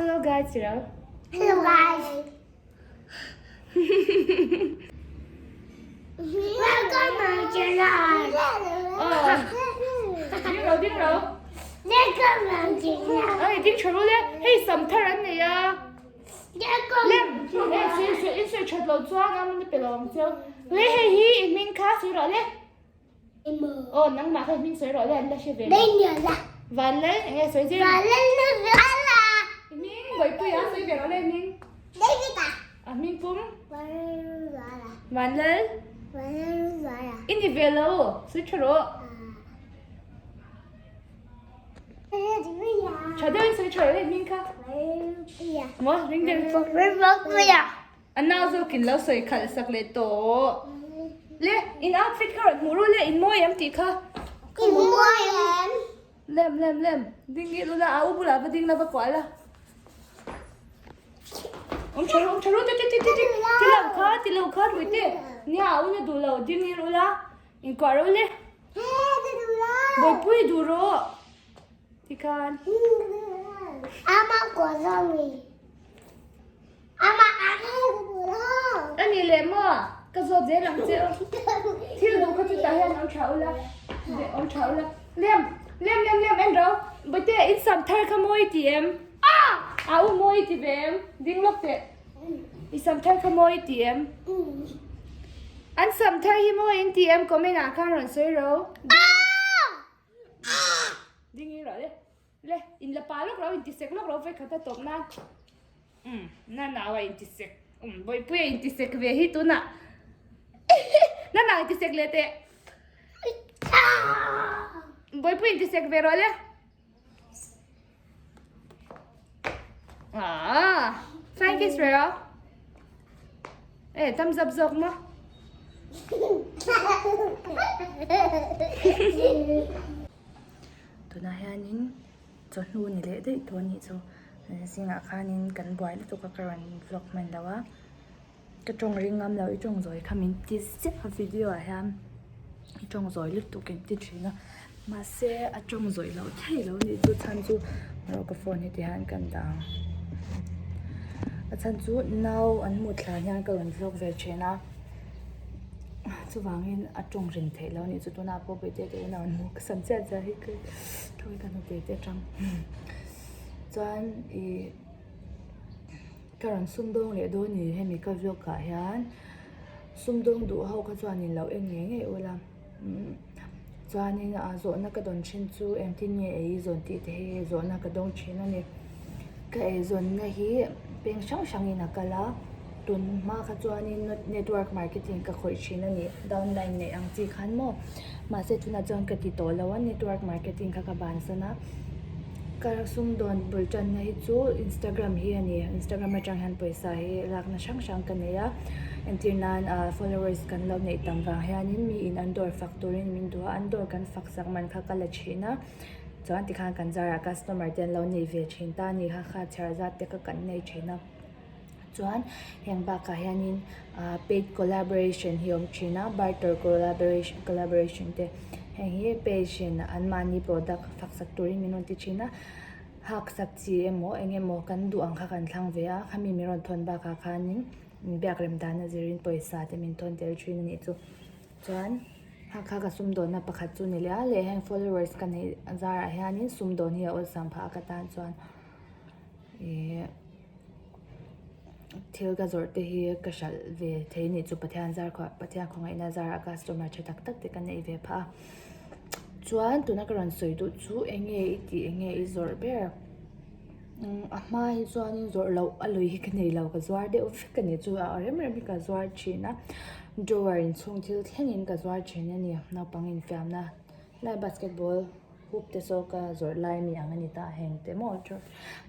Hello guys tiraw? Hello guys. Welcome my channel. Aw. Ding ro ding ro. Welcome my channel. Ai ding tha ru le. Hei sam thar an nei a. Lem. Hei sui sui in sui that lo chuan a ni pe lo ang cheu. Le hei hi i hming kha sui rawh le. Aw nangmah kha i hming sawi rawh le an la hre ve lo. Vanlal enge sawi zir. I hming Bawipuia sawi ve rawh le i hming. A hming pum. Vanlal. I ni ve lo sawi tha rawh. Tha deuhin sawi tha rawh le i hming kha. Maw ring deuh. A nau zawkin lo sawi khalh sak leh tawh. Le, in outfit kha rawn hmuh ru le, in mawi em tih kha. In mawi em? Lem, lem, lem. Ding i lula, a u bulah va ding la va kuah la. Awm tha ru, awm tha ru, ti ti ti ti ti. Ti lo kha, ti lo kha, rui te. Nia, a u na duh lo, ding i lula. In kuah ru le. Bawipui duh rawh. Tikhan. Ama kuah zawng ni. A ni leh maw? Ka zawt zel ang che aw. Thil duh kha chutah hian awm tha ula. Awm tha ula. Lem, lem, lem, lem, en ro. Bawihte, in sam thar kha mawi ti em? A u mawi ti ve em? Ding lawk teh. I sam thar kha mawi ti em? An sam thar hi mawi in ti em? Comment ah khan rawn sawi ro. Ding i rawh le. Le, in la pa lawk lo, in ti sek lawk lo vei khat a tawp nan. Umm, na nau a in ti sek. Umm, Bawihpui a in ti sek ve hi tunah. Na nau in ti sek leh teh. Bawihpui in ti sek ve rawh le. Ah, flying kiss ve rawh. Eh, thumbs up zawk maw? Tunah hianin chawhnu ni leh daih tawh a nih chu zingah khanin kan buai lutuk a ka rawn vlog hman lo a ka tawng ring ngam lo i tawng zawi kha min ti ziah a video ah hian i tawng zawi lutuk in ti thin a mahse a tawng zawi loh thei lo a nih chu chhan chu erawh ka phone hi ti hian ka dah ang a chhan chu nau an hmuh thlan hian ka rawn vlog ve thin a. Chuvangin a tawng rin theih loh a nih chu tunah pawh Bawihte te unau an hmu ka sam chiat zia hi ka thawi ka hnute te atang chuan ih ka rawn sumdawng leh dawn ni hemi ka vlog ah hian sumdawng duh ho kha chuan in lo en ngei ngei ula chuanin a zawhna ka dawn thin chu engtin nge ei zawn tih te hi zawhna ka dawng thin a ni ka eizawnna hi peng hrang hrangin a kal a. Tun hma kha chuanin network marketing ka khawih thin a ni downline neih ang chi khan maw mahse tunah chuan ka ti tawh lo a network marketing kha ka bansan a ka sumdawn bul tanna hi chu instagram hi a ni instagram atang hian pawisa hi lakna hrang hrang ka nei a entir nan ah followers kan lo neih tam vang hianin mi in an dawr fak turin min duh a an dawr kan fak sak man kha ka la thin a chuan tikhan kan zarah customer te an lo nei ve thin ta a ni kha kha chhiar zat te kha kan nei thin a. Chuan heng bakah hianin ah paid collaboration hi a awm thin a barter collaboration collaboration te heng hi page in anmahni product fak sak turin min rawn ti thin a hak sak chi emaw eng emaw kan duh ang kha kan thlang ve a khami min rawn thawn bakah khanin biak rem dan a zirin pawisa te min thawn tel thin a nih chu chuan hak kha ka sumdawnna pakhat chu ni leh a leh heng followers ka neih zarah hianin sumdawn hi a awlsam phah a ka tan chuan ihh. Thil ka zawrh te hi ka hralh ve thei anih chu Pathian zar khaw Pathian khawngaihna zarah customer tha tak tak te ka neih ve phah a chuan tuna ka rawn sawi duh chu eng nge i tih eng nge i zawrh ber umm a hma hi chuanin zawrh loh a lui hi ka nei lo ka zuar deuh vek a ni chu a rem rem hi ka zuar thin a drawer inchhung thil thlengin ka zuar thin a ni naupang infiamna lai basketball. Hup te saw ka zawrh lai mi ang a ni ta heng te maw chu.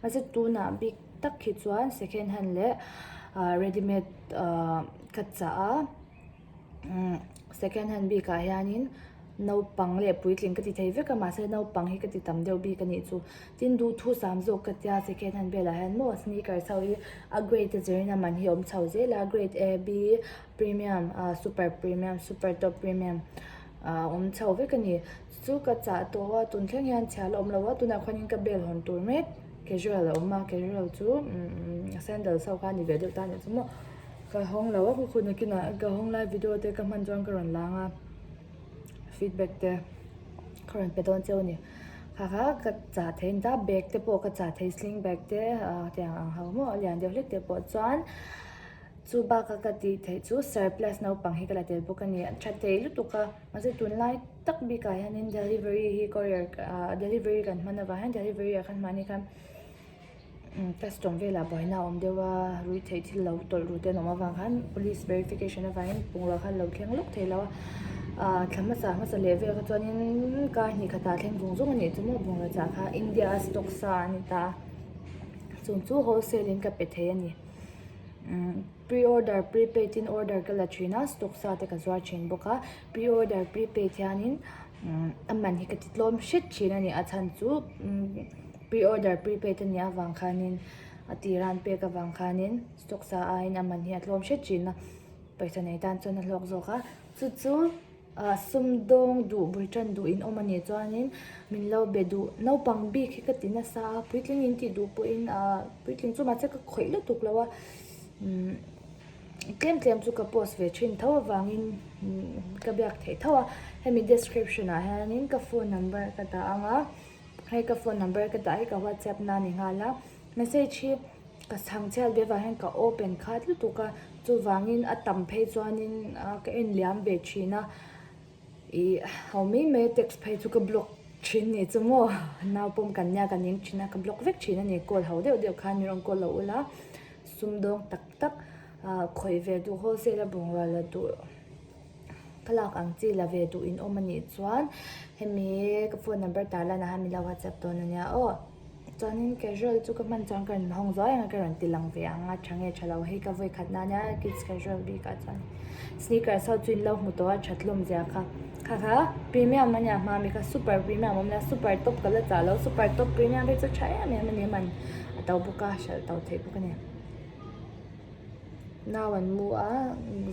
Mahse tunah bik tak hi chuan second hand leh ah ready made ah ka chah a umm second hand bikah hianin naupang leh puitling ka ti thei vek a mahse naupang hi ka ti tam deuh bik a nih chu. Tin duhthusam zawk ka tia second hand velah hian maw sneakers ho hi a grade a zirin a man hi a awm chho zel a grade A B premium ah super premium super top premium ah a awm chho vek a ni. Chu ka chah tawh a, tun thleng hian chhia la awm lo a, tunah khuanin ka bel hawn tur mek. Casual a awm a, casual chu umm sandals ho kha a ni ve deuh ta a nih chu maw. Ka hawng lo a khaw nakinah ka hawng lai video te ka hman chuan ka rawn lang a, feedback te ka rawn pe dawn cheu a ni. Kha kha ka chah thei a ni ta, bag te pawh ka chah thei sling bag te ah tiang ang ho maw a lian deuh hlek te pawh chuan chu baka ka tih theih chu surplus naupang hi ka la tel bawk a ni. A tha thei lutuk a mahse tunlai tak bikah hianin delivery hi courier ah delivery kan hman avang hian delivery ah khan mahni khan custom velah buaina a awm deuh a ruih theih thil lo tawlh ru te an awm avang khan police verification avangin bungrua khan lo thleng lawk thei lo a ah thla hmasa hmasa leh vel kha chuanin kar hnih khatah thleng zung zung a nih chu maw bungrua chah kha India a stock sa a ni ta a chung chu wholesale in ka pe thei a ni umm pre order prepaid in order ka la thin a stock sa te ka zuar thin bawk a pre order prepaid hianin a man hi ka ti tlawm hret thin a ni a chhan chu umm. Pre-order prepaid a nih avang khanin a tira an pek avang khanin stock sa aiin a man hi a tlawm hret thin a, pawisa nei tan chuan a hlawk zawk a, chu chu ah sumdawng duh bul tan duh in awm a nih chuanin min lo be duh naupang bik hi ka ti nasa a puitling in tih duh pawhin ah puitling chu mahse ka khawih lutuk lo a umm tlem tlem chu ka post ve thin tho avangin ka biak theih tho a hemi description ah hianin ka phone number ka dah ang a. Hei ka phone number ka dah hi ka whatsapp na ni nghal a message hi ka chhang chhiat ve vang hian ka open khat lutuk a chuvangin a tam phei chuanin ka en liam ve thin a ih ho mai mai a text phei chu ka block thin ni chu maw nau pawm kan nia ka ning thin a ka block vek thin a ni call ho deuh deuh khan min rawn call lo ula sumdawng tak tak ah khawih ve duh wholesale a bungrua la duh. Ka lak ang chi la ve duh in awm a nih chuan hemi ka phone number tar lan ah hian min lo whatsapp dawn a nia aw. Chuanin casual chu ka hman chuan ka rawn hawng zuai ang a ka rawn ti lang ve ang a tha nge tha lo hei ka vawi khat na nia kids casual bik ah chuan sneakers ho chu in lo hmu tawh a that hlawm zia kha kha kha premium a nia hma mi kha super premium a awm la super top ka la chah lo super top premium phei chu tha em em a ni a man a to bawk a hralh to theih bawk a ni. Nau an mu a,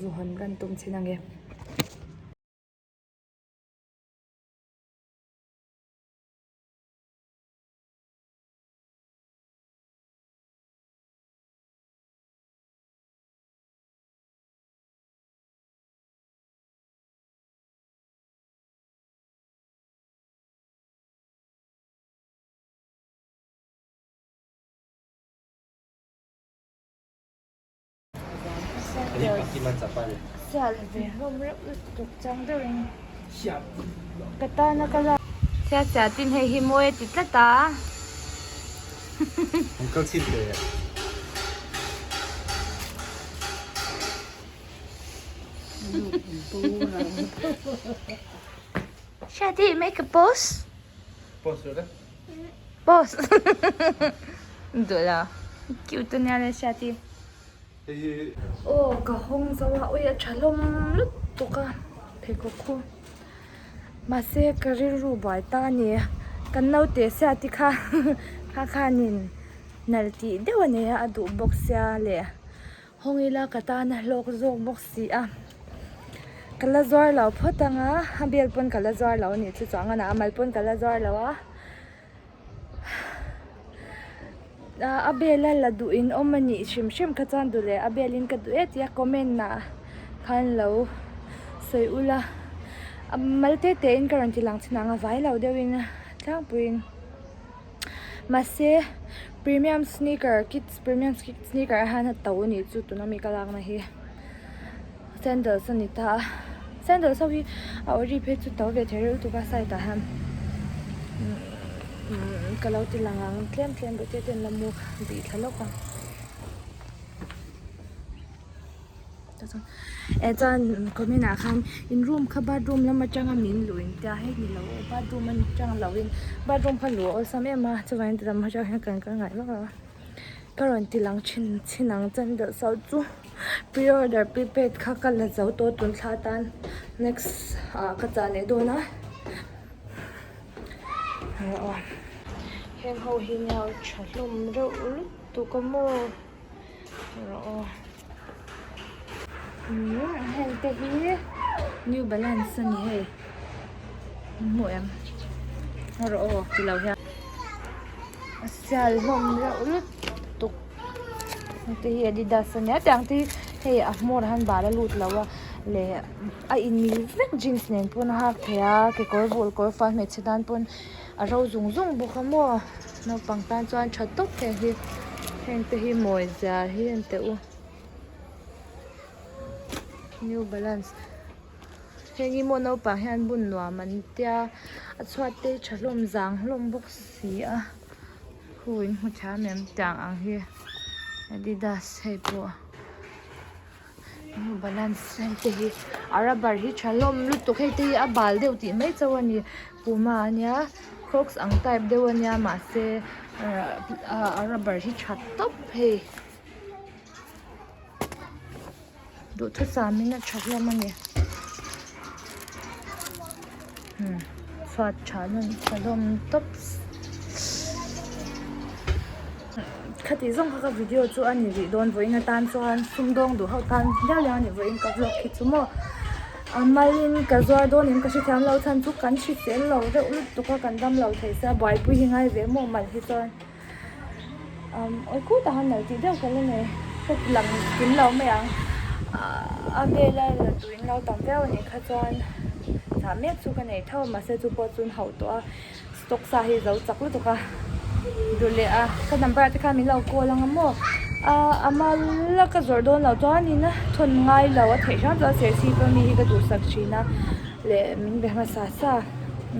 zu hawn kan tum chhin ange. Sial ve hlawm reuh lutuk chang deuhin ka tana ka lak Sia sia tin hei hi mawi a ti tlat a. Shadi make a pose. Pose duh lo cute a nia le Hriati. Aw ka hawng zo a ui a tha hlawm lutuk a pheikhawk khu mahse ka rilru buai ta a ni kan naute Hriati kha kha khanin nalh tih deuh a nei a a duh bawk sia leh. Hawng ila ka tan a hlawk zawk bawk si a, ka la zuar lo phawt ang a, a bel pawn ka la zuar lo a nih chu chuang a na a mal pawn ka la zuar lo a, a bel a la duh in awm a nih hrim hrim kha chuan duh leh a bel in ka duh e tia comment ah khan lo sawi ula, a mal te te in ka rawn ti lang chin ang a vai lo deuh in tlangpui in. Mahse premium sneaker kids premium sneaker ah hian a to a nih chu tuna mi ka lakna hi sandals a ni ta a sandals ho hi a ori phei chu to ve thei reuh lutuk a side ah hian umm ka lo ti lang ang tlem tlem bawk te ten la mu bih thla lawk ang. Eh chuan comment ah khan in room kha bathroom lam atanga min luh in tia hei ni lo aw bathroom atang lo in bathroom kha luh a awlsam em a chuvangin ti lam atang hian kan kal ngai vak lo a ka rawn ti lang thin chin ang chuan deuh sauh chu pre order prepaid kha ka la zo tawh tun thla atan next ah ka chah leh dawn a heng ho hi nia tha hlawm reuh lutuk a maw. Rawh aw heng te hi new balance a ni hei hmuh em rawh aw tilo hian. A sial hlawm reuh lutuk hengte hi adidas a nia tiang te hi hei a hmawr ah hian bal a lut lo a leh a inmil vek jeans nen pawn a hak thei a kekawr bul kawr fal hmeichhe tan pawn a ro zung zung bawk a maw naupang tan chuan tha tawp heng hi heng te hi mawi zia hi en teh u new balance. Heng hi maw naupang hian bun nuam an tia a chhuat te hi tha hlawm zang hlawm bawk si a khu in hmu thiam em tiang ang hi adidas hei pawh new balance heng te hi a rubber hi tha hlawm lutuk hei te hi a bal deuh tih mai chauh a ni puma ania crocs ang type deuh ania mahse a rubber hi tha tawp hei. Duhthusam in a tha hlawm a ni hmm chhuat tha nawn tha hlawm tawp khati zawng kha ka video chu a ni rih dawn vawiin atan chuan sumdawng duh ho tan viau liang a ni vawiin ka vlog hi chu maw a malin ka zuar dawn em ka hrethiam lo chhan chu kan hrisel lo deuh lutuk a kan dam lo thei sia buaipui hi ngai ve maw mal hi chuan. Umm awi khutah khan nalh tih deuh ka la nei ka ti lang kim lo mai ang a vela la duh in lo tam viau anih kha chuan chah mek chu ka nei tho a mahse chu pawh chu an hauh tawh a stock sa hi zo chak lutuk a duh leh a ka number ah te khan min lo call ang a maw a mal a ka zawrh dawn loh chuanin a thawn ngai lo a theih hram chuan serchhip a mi hi ka duhsak thin a leh min be hmasa sa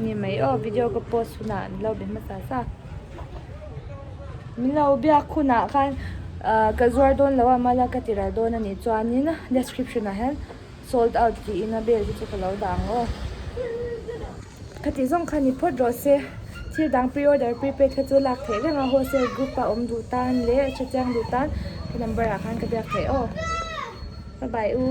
ni mai aw video ka post hunah min lo be hmasa sa. Min lo biak hunah khan ah ka zuar dawn lo a mala ka ti ral dawn a nih chuanin description ah hian sold out tiin a bel te chu ka lo dah ang aw. Ka tih zawng kha ni phawt rawh se thil dang pre order prepaid kha chu lak theih reng a wholesale group a awm duh tan leh hre chiang duh tan ka number ah khan ka biak theih aw. Bye bye u.